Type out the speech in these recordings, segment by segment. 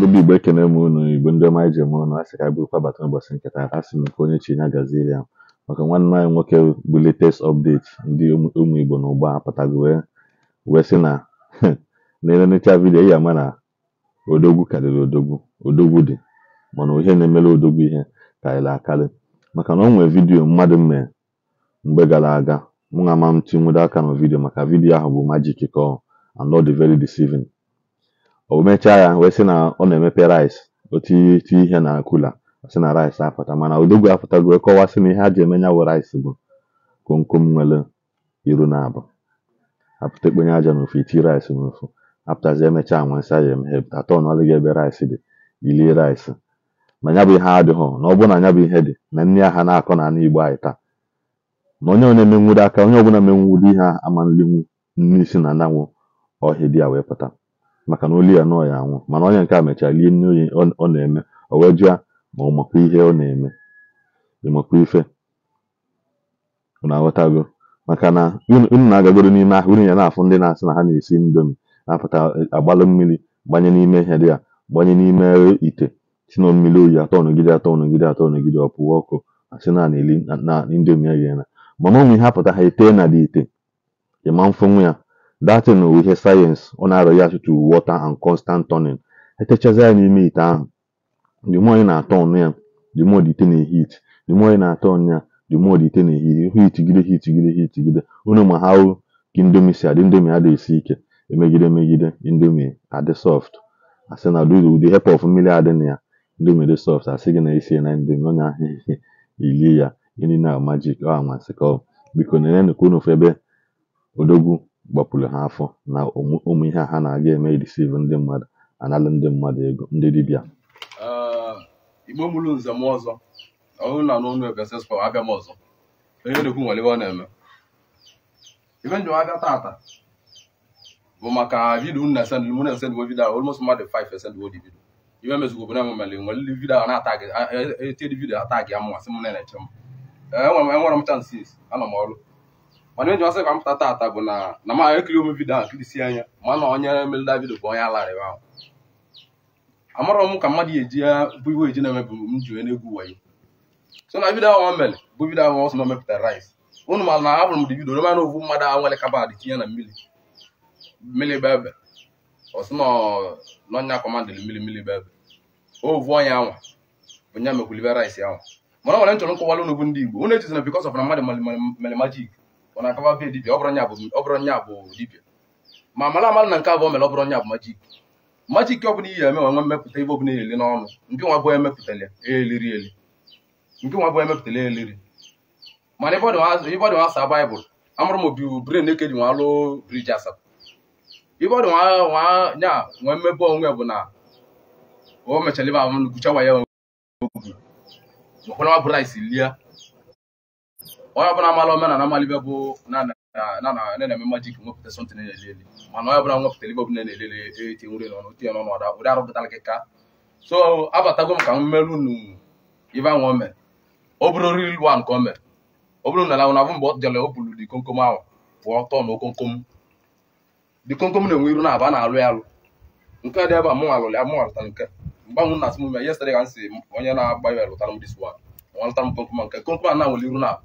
Igbo Igbo ekene m unu, Igbo ndị ọma ije m unu, asị ka bụrụkwa bata n'ụbọchị nke taa. Asị m nke onye chi ya gaziere ya, maka nwanne anyị nwoke bụ latest update ndị ụmụ Igbo na ụgbọ apụtago wee sị na na elenecha vidiyo ya ama na odogwu karịrị odogwu, odogwu dị mana ihe na-emere odogwu ihe karịrị akarị. Maka na o nwere vidiyo mmadụ mee mgbe gara aga, mụ na ama m tinwudo aka na vidiyo, maka vidiyo ahụ bụ magic ka ọ and not the very deceiving. O mechaa ya wee sị na ọ na-emepe rice, o tinye ihe na kula, sị na rice apụta, mana odogwu apụtago wee kọwaa sị na ihe a ji eme ya bụ rice bụ komkom nwere iru na abụ, apụta ekponye aja n'ofu, iti rice n'ofu, apụtazi emechaa anwansi ya emeghe atọ n'ọlụ gị ebe rice dị, ilie rice. Ma ya bụ ihe adịghọ na ọ bụrụ na ya bụ ihe dị na nri aha na-akọ n'ala Igbo anyị taa, na onye na-emenwudo aka, onye ọbụla menwudo ihe a ama nlinwu nri si na anyanwụ ọhịa dị ya wee pụta, maka na olu ya nọọ ya anwụ. Mana onye nke a mechara lie nri oyi ọ na-eme, o wee jụọ ma ọ makwa ihe ọ na-eme, ịmakwa ife unu aghọtago. Maka na unu na-agagoro n'ime ahịa, unu ya na-afụ ndị na-asị na ha na-esi indomi, na-apụta agbalụ mmiri gbanye n'ime ihe dị ya, gbanye n'ime ite, si na mmiri oyi atọ nọgide atọ nọgide atọ nọgide, ọ pụọ ọkụ, asị na na-eli na indomi ya na. Mana ụmụ ihe apụta ha etee na dị ite, ịma mfụnwu ya. That thing bụ ihe sayensị, ọ na-arọ ya to water and constant turning. Etechazi ya n'ime ite ahụ, the more ị na-atọ ọnụ ya, the more the ite na-ehit, the more ị na-atọ ọnụ ya, the more the ite na-ehit, heat gide heat gide heat gide. Unu ma how ka indomi si adị, indomi adịghị esi ike, emegide emegide indomi adị soft, asị na with the help of mmiri adị na ya, indomi dị soft, asị gị na isi na indomi onye ahụ ilie ya. Gịnị na magic ọ anwansi ka ọ biko na-enyenụ ka unu fụ ebe odogwu gbapụrụ ha afọ na ụmụ ihe a ha na-aga eme deceive ndị mmadụ, analụ ndị mmadụ ego, ndị dibịa. Igbo mụrụ nze m ọzọ, ọhụrụ na n'ọnụ ebe sespa abịa m ọzọ, onye na-ekwu nwere ebe ọ na-eme ibe njem abịa tata bụ maka vidio unu na-esend mụ na-esend vidio ahụ almost mmadụ 5 esend wo di vidio ibe mezugbo bụ na ememele nwere vidio ahụ na-atag etie di vidio atag ya mụnwa sị m na-eche m enwere m chances anọ m ọrụ. Mana njem asị ka m pụta tata bụ na na ma ekiri ome vidio ahụ kirisi anya ma na onye melida vidio bụ onye alarịba ahụ. Amarọ m ka mmadụ eji ya bụ iwe eji na-eme bụ m ji na-egwu wayo. So na vidio ahụ o mere bụ vidio ahụ ọ sị na o mepụtara rice. Unu ma na abụrụ m dị vidio roma na ovu mmadụ ahụ nwere kabad tinye na mmiri mmiri bebe, ọ sị na ọnya kọmandịrị mmiri mmiri bebe, ovu onye anwa bụ nya mekwulibe rice ahụ. Mana nwere nchọrọ nkọwalụ unu bụ ndị Igbo, unu echezina because of na mmadụ mere majik ọ na-akaba be dibịa, ọ bụrụ nya bụ dibịa, ma mara amara na nke abụọ mere ọ bụrụ nya bụ majik. Majik ọbụla iyi eme nwe mmepụta ibe ọbụla eli n'ọnụ nke nwa bụ emepụtara eliri eli, nke nwa bụ emepụtara eliri. Mana ibe ọ dị nwa asa baịbụl amụrụ m obi bren eke ji nwa alụ briji asatọ. Ibe ọ dị nwa nya nwee mmepe onwe bụ na o mechara ibe ahụ guchawa ya ogwu makwana nwa bụ rice lie. Onye ọbụla amala omenala amalibe bụ na na-eme majik nwepụta something na-eli eli, mana onye ọbụla nwepụtara ibe ọbụla na-eli eli eti nri n'ọnụ tinye n'ọnụ ụdị arụpụtara gị ka. So abatago m ka m merụ unu ibe ahụ o mere, ọ bụrụ real one ka o mere, ọ bụrụ na na abụ mgbe ọ jere o bulu dị komkom ahụ pụọ tọọ na okomkom dị komkom na-enwe iru na-aba na-alụ ya alụ nke dị ebe a mụ alụrụ ya, mụ alụtara nke mgbanwe na asị m ya yesterday ka m si onye na-agba ya lụtara m this one, ọ lụtara m komkom nke komkom a na-nwere iru na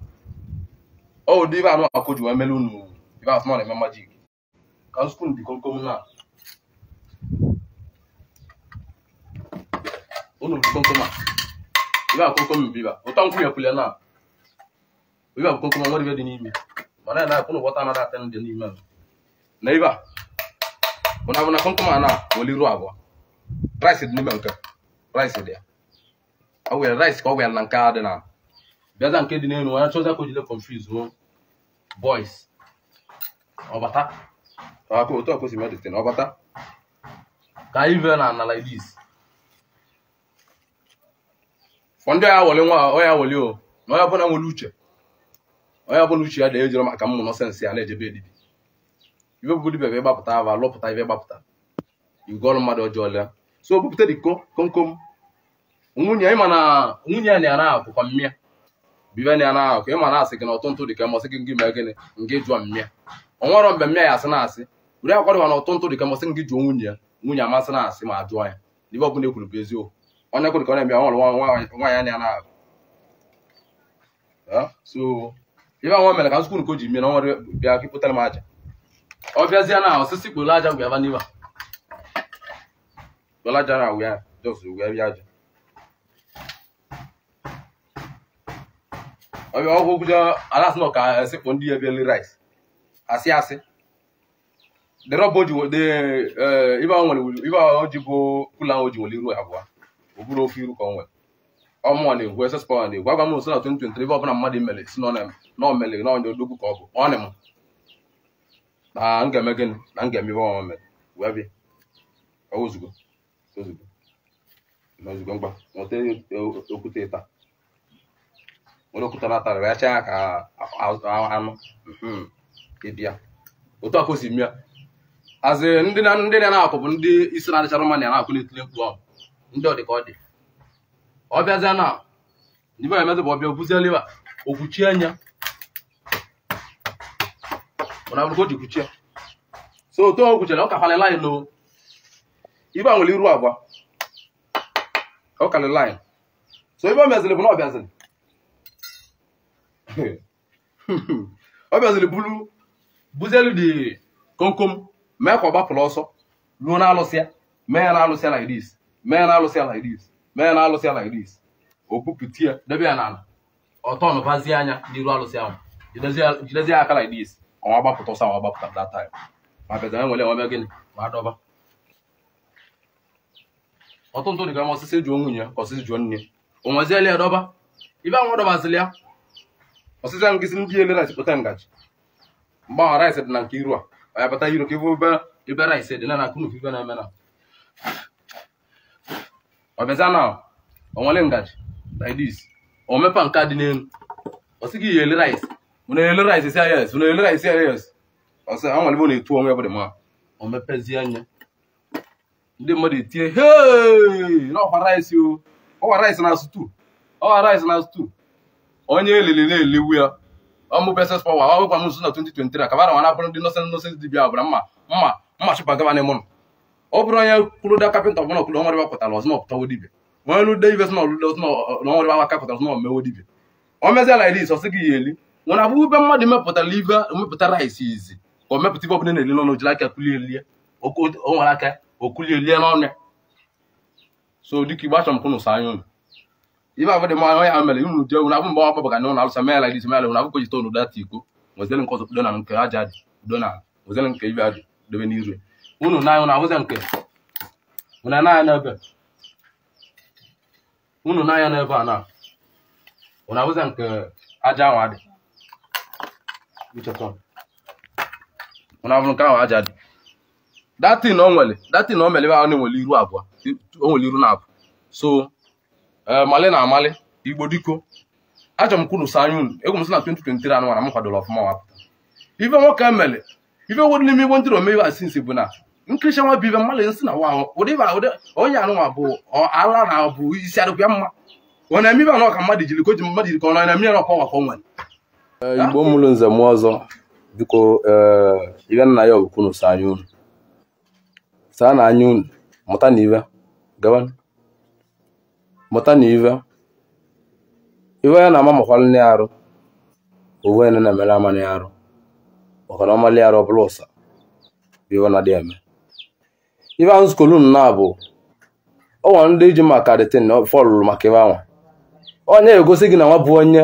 ọ ụdị ibe anụ akụ ji wee mere unu ibe asị na-eme majik ka nsukwu dị komkom na unu dị komkom a ibe a komkom bụ ibe ụtọ nkwụ nyekwule na ibe a komkom nwere ibe dị n'ime, mana na akwụnụ ghọta anaghị ata dị n'ime na ibe a bụ na bụ na komkom a na nwere iru abụọ, rice dị n'ime nke rice dị ya ọ were rice ka ọ were na nke a dị na bịaza nke dị n'elu onye chọza ka o jide confuse hụ boys ọbata aka otu akwụsị medicine ọbata ka ive na na like this fọ ndị ya wole nwa onye wole o na onye ọbụla nwere uche, onye ọbụla uche ya dị ejiro maka mmụ nọsensị ya na-ejebe edibi ibe bụ dibịa bụ ịgbapụta ava lụpụta ibe gbapụta igwe ọrụ mmadụ ọjọọ lịa. So o bupụta dị komkom nwunye ịma na nwunye ya na na-akwụkwa mmịa bibe na ya na-akụ ịma na asị gị na ọtụ ntụ dị ka mọsị gị gị mee gịnị nga jụọ mmịa o nwere mgbe mmịa ya asị na asị were akwadịwa na ọtụ ntụ dị ka mọsị gị jụọ nwunye ya, nwunye amasị na asị ma jụọ ya. Na ibe ọbụla ekwuru bụ eziokwu. Onye kwuru ka ọ na-eme ọ nwere nwaanyị anya na-ahụ. So ibe nwa mere ka nzukwu nke o ji mee na ọ nwere bịa ka ịkpụtara m aja. Ọ bịazie na osisi kporo aja gwa ebe n'ibe a. Kporo aja na agwa ya just gwa ebe aja. Ọ bịa ọgwụ kwuja alasị nọ ka esikpọ ndị ya bịa rice. Asị asị. The rọba o ji ibe ọ nwere ibe ọ ji bụ kula o ji nwere iru abụọ. O bụrụ ofu iru ka ọ nwere. Ọmụnwa na-egwu SS Power na-egwu agwa m nso na 2023 ebe ọbụla mmadụ mere si na ọ mere na onye odogwu ka ọ bụ ọ m na m ga-eme gịnị na m ga-eme ibe ọnwa mere wee bịa ozugbo ozugbo na ozugbo mgba nweta okwute ịta nwere okwute natara wee chaa ka anụ ịbịa otu a ka o si mịa azị ndị na-akụ bụ ndị isi na-adịchara mma na na-akụ na-etili mkpu ahụ ndị ọ dị ka ọ dị. Ọ bịazie na ibe ya emezi bụ ọbịa obuziela ibe okwuchie anya mana bụrụ ka o ji kwuchie so otu o kwuchere ọ kakwala line o ibe a nwere iru abụọ ọ kalị line so ibe o meziri bụ na ọ bịaziri ọ bịaziri bulu buzielu dị komkom mee ka ọ gbapụrụ ọsọ ruo na alụsị ya mee ya na alụsị ya like this mee ya na alụsị ya like this mee na alụsị like this o bupụta ya debe ya n'ala ọtọ nụbazie anya n'iru alụsị ahụ jidezie aka like this ọnwa gbapụta ọsọ ọnwa gbapụta that time ma bịaza nwere enwe gịnị ma adọba ọtụ ntụ dịka ma osisi jụọ nwunye ka osisi jụọ nne o nweziela ya dọba ibe ahụ dọbazili ya osisi ahụ nkịsị ndị ele rice pụta ngaji mgbe ahụ rice dị na nke iru a ọ ya bata iru ka ebe ebe rice dị na na akụnụ ife na-eme na ọ bịaza na o nwere ngaji like this o mepa nke dị n'elu ọ sị gị yele rice unu ele rice si yes unu ele rice yes ọ sị ọ nwere ebe ọ na-etu onwe ebe dị mma o mepezie anya ndị mmadụ etie hey na ọkwa rice o ọkwa rice na stew ọkwa rice na stew onye elele na-elewu ya ọmụ SS Power ọ bụkwa m nso na 2023 ka bara nwana bụrụ ndị nọsens dibịa ọbụla mma mma mma chụpa gaba n'ime ụlọ ọ bụrụ onye kwuru da kapịnta ọbụla kwuru ọnwere pụtara ọzọ ọpụtawo dibịa onye lude ibe sị na ọlụde ọzọ na ọnwere aka pụtara ọzọ na omewo dibịa o mezie like this ọ sị gị ya eli nwere abụ ube mmadụ mepụtara ibe mepụta rice izi ka o mepụta ibe ọbụla na-eli n'ọnụ jiri aka kulie elie o nwere aka o kulie elie n'ọnụ ya so dịka igbe achọrọ m kwụnụ sa anya unu ibe abụ dị mma onye ahụ mere unu jee unu abụ mgbe ọ gbabara na ụlọ alụsa mee like this mee unu abụ ka o ji tonu data iko nwezere nke ọzọ kpudo na nke aja dị kpudo na nwezere nke ibe adị dobe n'iru unu na unu ahụzi nke unu na-anya n'ebe unu na-anya n'ebe a na unu ahụzi nke aja ahụ adị unu ahụrụ nke ahụ aja dị datin o nwere datin o mere ebe ahụ na-enwere iru abụọ o nwere iru na abụ so mali na amali igbo diko achọrọ m kwuru sa anya unu egwu m sị na 2023 anụ nwara m kwadoro ọfụma wapụta ife nwoke mere ife wụ n'ime igbo ntịrị omeibe asinsi bụ na nkiricha nwa bụ ibe mmadụ nsị na nwa ụdị ụdị onye anụnwa bụ ala na bụ isi adịkwa mma ọ na-eme ibe anụ ka mmadụ jiri ka o ji mmadụ jiri ka ọ na-eme ya ọkwa ka o nwere. Igbo mụrụ nze mụọ ọzọ biko ibe nna ya ọbụkwunu saa anya unu saa na anya unu mụta na ibe gawa mụta na ibe ibe ya na-ama makwalụ na arụ owe ya na-emere ama na arụ maka na ọmali arụ ọbụla ụsa bụ iwe na-adị eme ibe ahụ nzukọ unu na-abụ ọnwa ndị ji maka detin fọlụrụ maka ibe anwa onye egosi gị na nwa bụ onye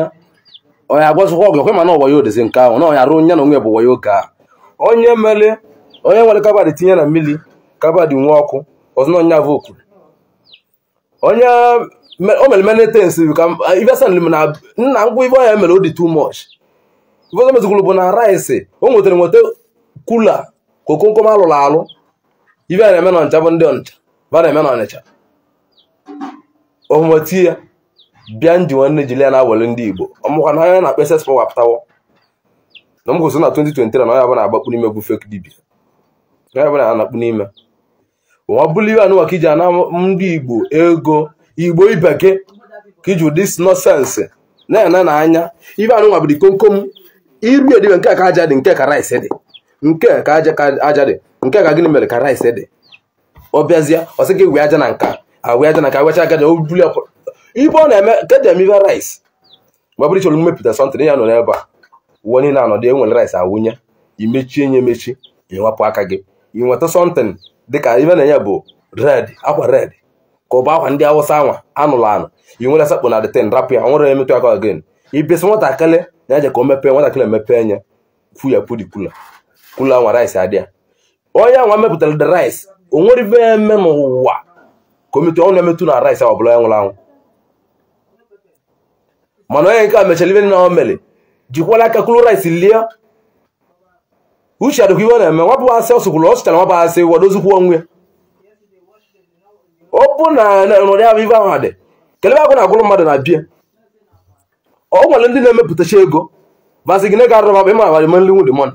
onye agwazikwa ọgụ ekwe mana ọwa ya odezi nke ahụ na onye arụ onye na onwe bụ wayo oge a onye mere onye nwere kabadị tinye na mmiri kabadị nwe ọkụ ọzọ na onye avụ okwuru onye o mere menetens ka ibe sanlim na nna ngwa ibe onye mere o dị too much ibe ọzọ mezikwuru bụ na rice o nwetara nweta kula ka okomkom alụrụ alụ ibe a na-eme na ọnịcha bụ ndị ọnịcha ba na-eme na ọnịcha ọhụmati ya bịa nji nwanne jiri ya na-awere ndị Igbo ọmụkwa na anya na-akpa SS Power pụtawo na m kwụsị na 2023 na onye ọbụla agbakpu n'ime bụ fake dibia onye ọbụla na-anakpu n'ime nwa bụlụ iwe anụwa ka iji ana ndị Igbo ego Igbo ibe gị ka iji ụdị nọsensị na-ene n'anya ibe anụnwa bụ dị komkom iru edibe nke ka aja dị nke ka rice dị nke ka aja ka aja dị nke ka gịnị mere ka rice dị ọ bịazie ọ sị gị wee aja na nka Awụ aja na ka awacha agaja o buli ibe ọ na-eme ka eji eme ibe rice. Mgbe bụrụ ịchọrọ mmepụta something ya nọ n'ebe a ụwa niile anọdụ enwere rice awụnye imechie nye emechi ịwapụ aka gị ị nweta something dịka ibe na-enye bụ red akwa red ka ọ bụ akwa ndị awụsa anwa anụrụ anụ ị nwere sakpo na deten rapụ ya ọ nwere emetụ aka again ibesi nwatakịrị na eje ka o mepee nwatakịrị emepee nye fu ya pudi kula kula anwa rice adị ya onye anwa mepụtara the rice o nwere ibe eme n'ụwa ka o metụ ọ na-emetụ na rice ahụ ọ bụla ya nwụrụ anwụ mana onye nke a mechara ibe na o mere jikwala aka kulu rice lie uche adịkwa iwe ọ na-eme nwapụ asị ọ sụkwuru ọ sụchara nwapụ asị wadozikwa onwe ya ọ bụ na nọrọ ya bụ ibe ahụ adị kelebe agụ na-agụrụ mmadụ na bie ọ nwere ndị na-emepụtacha ego basị gị na ga arụrụ ịma abalị manli nwụdị mọn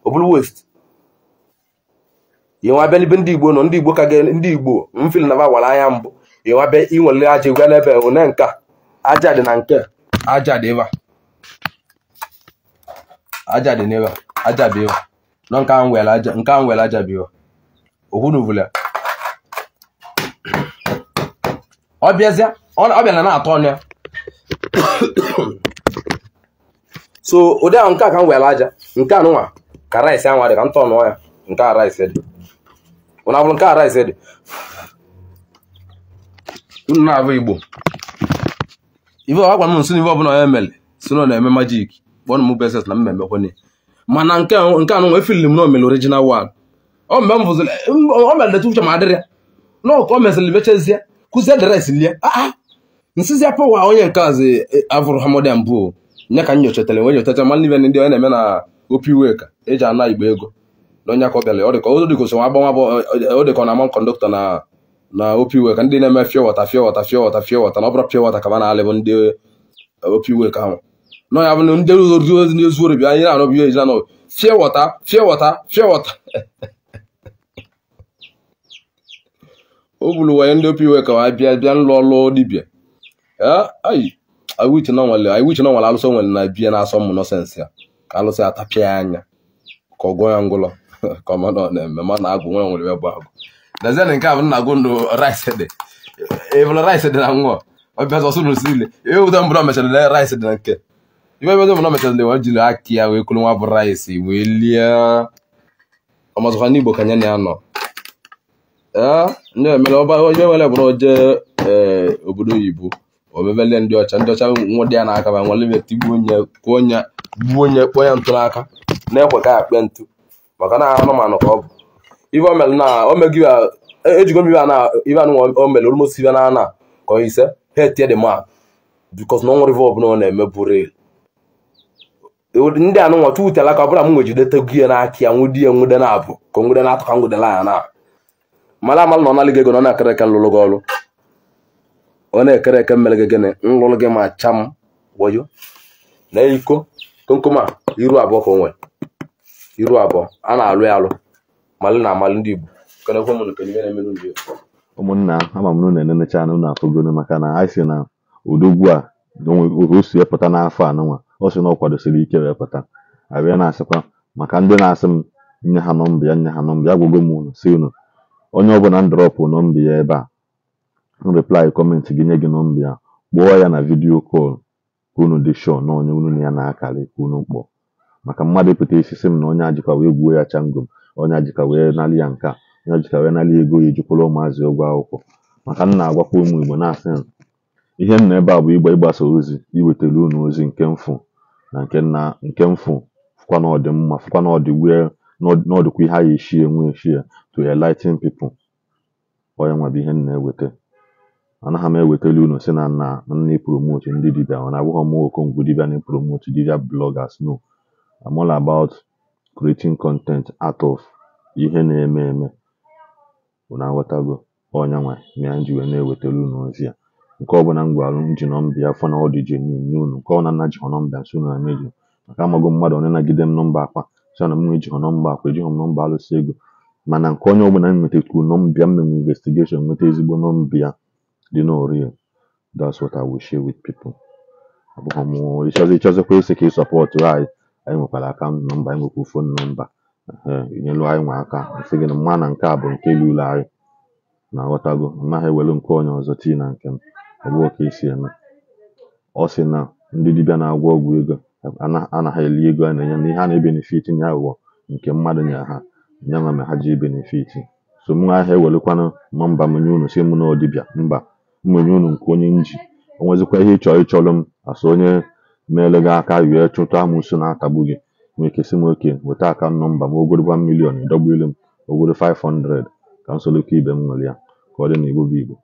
ọ bụrụ west ịnwa abịa n'ibe ndị Igbo nọ ndị Igbo ka ga ndị Igbo mfil na wara anya mbụ ịnwa bịa inwere aja gwa n'ebe one nke aja dị na nke aja dị ebe aja dị n'ebe aja bụ ebe nọ nke ahụ nwere aja nke ahụ nwere aja bụ ebe okwunuvula ọ bịazịa ọ bịara na-atọ ọnụ ya so ụdị ahụ nke a ka m were aja nke a nụnwa ka rice anwa dị ka m tọnụọ ya nke a rice dị ụna abụrụ nke a rice dị unu na-abụ Igbo ife ọ gwara m nso na ife ọbụla onye mere si na ọ na-eme majik kpọọ m beses na mmemme kwenye mana nke a nụnwa efiliri m na o mere original one ọ mgbe m fụziri o mere detu uche ma adịrị ya na ka o mesịrị mechezie kụzie the rice lie aa nsịzịa pọwa onye nke azi avụrụ hamọdịa mbụ nye ka m nyochatara wee nyochacha ma n'ibe ndị onye na-eme na opiwe ka eji ana Igbo ego na onye aka ọ bịara ọ dịka ọ dịka osonwa agbanwa bụ ọ dịka ọ na-ama kọndọktọ na na opiwe ka ndị na-eme fie wọta fie wọta fie wọta fie wọta na ọ bụrụ pie wọta ka ba na-alị bụ ndị opiwe ka ahụ nọ ya bụ na ndị ozi ndị ozu bịa anyị na-anọ biya ejina nọ fie wọta fie wọta fie wọta o gburu wanye ndị opiwe ka ha bịa bịa nlụ ọlụ dibịa ayi na nwere alụsọ nwere na bia na-asọ m nọsensị ya ka alụsị atapịa ya anya ka ọ gụọ ya ngụlọ ka ọ ma na ọ na-eme ma na agụ nwe nwere ebe agụ nazie nke a bụ nna agụ ndụ rice dị ịbụla rice dị na nwa ọbịa ọsọ n'osi niile ihe ụda mbụ na mechara na rice dị na nke ibe ebe mbụ na mechara na wee jiri aka ya wee kulu nwa bụ rice wee lie ọmazụkwa n'Igbo ka nya na ya nọ ee ndị emere ọba onye nwere bụ na oje ee obodo oyibo omebele ndị ọcha nwụdị ya n'aka ma nwere tigbuo onye kụọ onye gbuo onye kpọọ ya ntụ n'aka na-ekwe ka ya kpee ntụ maka na anụmanụ ka ọ bụ ife o mere na o mego ya ejigo m ibe ana ibe anụ o mere almost ibe na ana ka ọ ise ha etie the man because na ọ nwere ife ọbụla ọ na-eme bụ real ndị anụnwa tuwutela ka ọ bụla m nwejidetego ya n'aka ya nwụdi ya nwude na-abụ ka nwude na-atụ ka nwudela ya na mara amara na ọ nalị gị ego na ọ na-ekere eke nlụlụ gị ọrụ ọ na-ekere eke mmere gị gịnị nlụlụ gị ma cham wayo na iko komkom a iru abụọ ka o nwere iru abụọ a na-alụ ya alụ malụ na amalụ ndị Igbo kenekwe m nke ihe na-eme n'ụlọ Ụmụnna ama m na unu enenecha na unu afụgonu maka na anyị si na odogwu a o si wepụta n'afọ a nụnwa ọ sị na ọ kwadosiri ike wee pụta abịa na-asịkwa maka ndị na-asị m nye ha nọmba ya nye ha nọmba ya gwụgo m unu si unu onye ọbụla m drọpụ nọmba ya ebe a m reply kọmentị gị nye gị nọmba ya kpọọ ya na vidiyo kọl ka unu dị shọ na onye unu na ya na-akarị ka unu kpọọ maka mmadụ ịpụta isi sị m na onye ajikwa wee gbuo ya changom onye ajikwa wee nalị ya nke a onye ajikwa wee nalị ego ya ejikwala ụmụazị ụgwọ akwụkwọ maka m na-agwakwa ụmụ Igbo na-asị ha ihe m nọ ebe a bụ ịgba ịgbasa ozi iwetara unu ozi nke mfụ na nke nna nke mfụ fụkwa na ọdịmma fụkwa na ọdị wee na ọdịkwa ihe a ya eshi enwe eshi ya to enlighten people onye nwa bụ ihe m na-eweta anaghị m ewetali unu si na nna nna promote ndị dibịa ọ na-abụghị m Okongwu dibịa na promote dibịa bloggers no. I'm all about creating content out of ihe na-eme eme unu aghọtago ọnya nwa ya m ji wee na-ewetara unu ozi a nke ọbụla m gwara m ji nọmba ya fọ na ọ dị genuine nye unu nke ọbụla nna jihọ nọmba nso na meji maka amago mmadụ onye nagide m nọmba akpa sị na m ejihọ nọmba akpa ejihọ m nọmba alụsị ego mana nke onye ọbụla m nwetakwuru nọmba ya m menwe investigation nweta ezigbo nọmba ya dị no real. That's what I will share with people. Abụghị m ịchọzikwa isi ka ị sọpọtụ anyị anyị nwekwara akaụntụ nọmba anyị nwekwa fon nọmba ee inyelu anyị nwe aka nsị gị na mma na nke a bụ nke lụrụ anyị. Na aghọtago, m naghị ewelu nke onye ọzọ tii na nke m. Ọ bụghị ka esi eme. Ọ sị na ndị dibịa na-agwọ ọgwụ ego anaghị eli ego a na-enye, na ihe a na-ebenefit na aghụghọ nke mmadụ nyere ha, nyanwa mere ha ji ebenefit. So mụ ahịa ewelukwanụ nọmba m nye unu, si mụ na ọ dibịa mba, m nye unu nke onye nji. O nwezikwa ihe ịchọ ịchọrọ m asụ onye meele gị aka wee chụta amụsụ na-atagbu gị, nwee ike sị m oke weta akaụntụ nọmba m, ogoro 1 million dọgbu ilu m, ogoro 500 ka m solokwa ibe m nwere ya. Ka ọ dị na Igbo bụ Igbo.